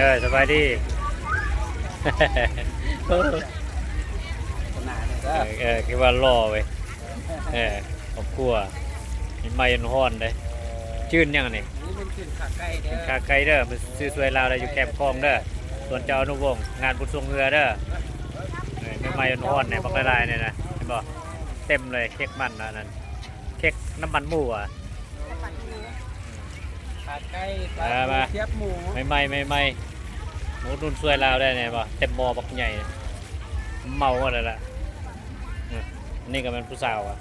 ເອີ ສະບາຍດີ. ເອີ ເອີ ຄືວ່າຫຼໍ່ເວີຍ. ເອີ ຄອບຄົວໃໝ່ໆ ຮ້ອນໆ ເດ້. ຈື່ນຫຍັງນີ້? ນີ້ເປັນຈື່ນຂາໄກ່ເດີ ຂາໄກ່ເດີ. ມາຊື້ຊ່ວຍລາວໄດ້ຢູ່ແຄມຂອງເດີ ສວນເຈົ້າອະນຸວົງ ງານບຸນຊ່ວງເຮືອເດີ. ເອີ ໃໝ່ໆ ຮ້ອນໆ ນີ້ ບັກຫຼາຍໆ ນີ້ນະ ເຫັນບໍ່? ເຕັມເລີຍ. ເຄັກມັນ ອັນນັ້ນ ເຄັກນ້ຳມັນໝູ ອະ ຂາໄກ່ ຂາໝູ ສຽບໝູ ໃໝ່ໆ ໃໝ່ໆ. ມາອຸດໜູນຊ່ວຍລາວໄດ້ແນ່ບໍ່? ເຕັມໝໍ້ບັກໃຫຍ່ ເມົາໝົດແລ້ວລະ. ອືມ ອັນນີ້ກໍແມ່ນຜູ້ສາວ ອະ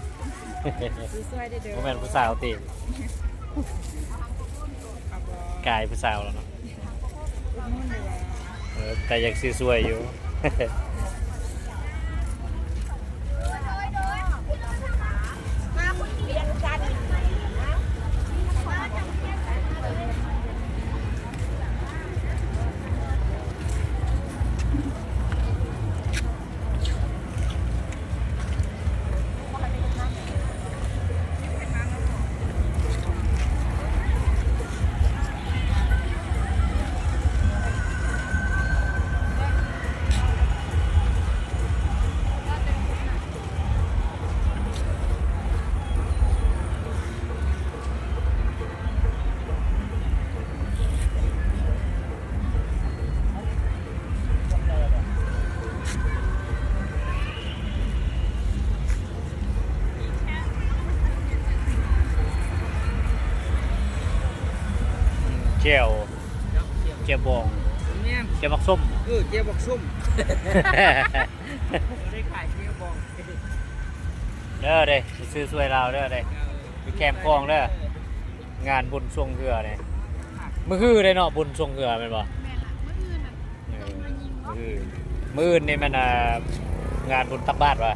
ບໍ່ແມ່ນຜູ້ສາວຕິ? ກາຍຜູ້ສາວແລ້ວເນາະ. ເອີ ແຕ່ຢາກຊື້ຊ່ວຍຢູ່. ແຈ່ວ ແຈ່ວບອງ ແມ່ນ ແຈ່ວບັກສົ້ມ. ເອີ ແຈ່ວບັກສົ້ມ ບໍ່ໄດ້ຂາຍແຈ່ວບອງເດີ ເດ້ ໄປຊື້ຊ່ວຍລາວເດີ ເດ້ ເອີ ຢູ່ແຄມຂອງເດີ. ງານບຸນຊ່ວງເຮືອນີ້ ມື້ຮືໄດ໋ເນາະ ບຸນຊ່ວງເຮືອແມ່ນບໍ່? ແມ່ນລະ ມື້ອື່ນນະ ເອີ ມື້ອື່ນ ມື້ອື່ນນີ້ແມ່ນ ອ່າ ງານບຸນຕັກບາດຫວາ?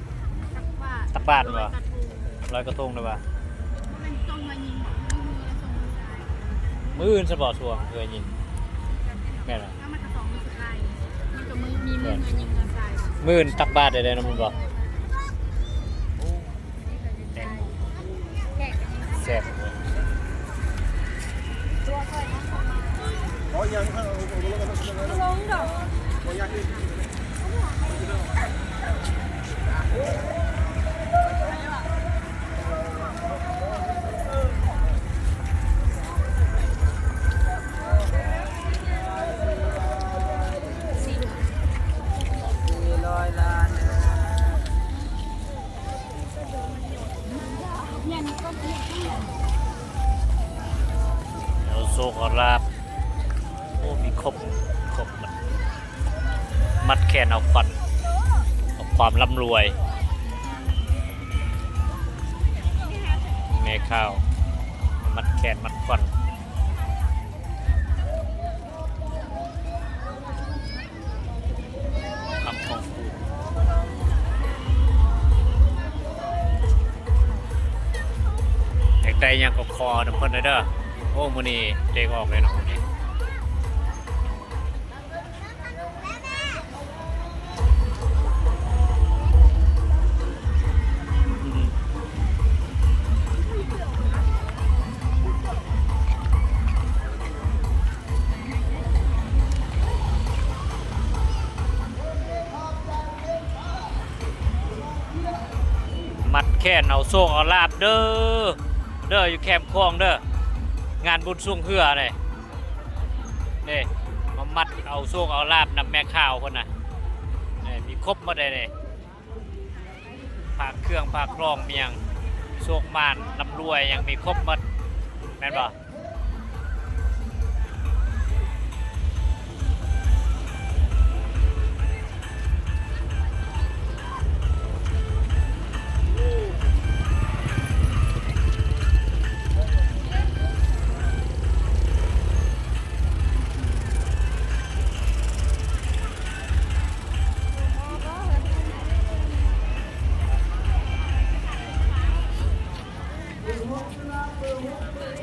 ຕັກບາດ ຕັກບາດແມ່ນບໍ່? ລອຍກະທົງ ລອຍກະທົງໄດ້ຫວາ? ບໍ່ແມ່ນ ຊ່ວງເຮືອຍິງ ມື້ອື່ນຊ່ວງເຮືອຊາຍ. ມື້ອື່ນຊະບໍ່ ຊ່ວງເຮືອຍິງ ແມ່ນລະ ແລ້ວມັນກະສອງມື້ສຸດທ້າຍ ມັນກະມີ ມີມື້ເຮືອຍິງເຮືອຊາຍ. ມື້ອື່ນຕັກບາດໄດ້ນຳມັນບໍ່? ແຊບ. ເອົາໂຊກເອົາລາບ. ໂອ້ ມີຄົບ ຄົບ ມັດ ມັດແຂນເອົາຂວັນ ເອົາຄວາມລ່ຳລວຍ. ແມ່ຂ່າວ ມັດແຂນມັດຂວັນ. ຄຳຂອງຄູ ຢາກໄດ້ຫຍັງກໍຂໍນຳເພິ່ນເດີ. ໂອ້ ມື້ນີ້ເລກອອກເລີຍເນາະ. ມັດແຂນເອົາໂຊກເອົາລາບເດີ ເດີ ຢູ່ແຄມຂອງເດີ ງານບຸນຊ່ວງເຮືອເດ້. ເດ້ ມາມັດເອົາໂຊກເອົາລາບນຳແມ່ຂ່າວພຸ້ນນະ. ເດ້ ມີຄົບໝົດເດ້ ພາກເຄື່ອງພາກຄອງ ມີຫຍັງ ໂຊກໝານລ່ຳລວຍ ຫຍັງມີຄົບໝົດ ແມ່ນບໍ່? ເ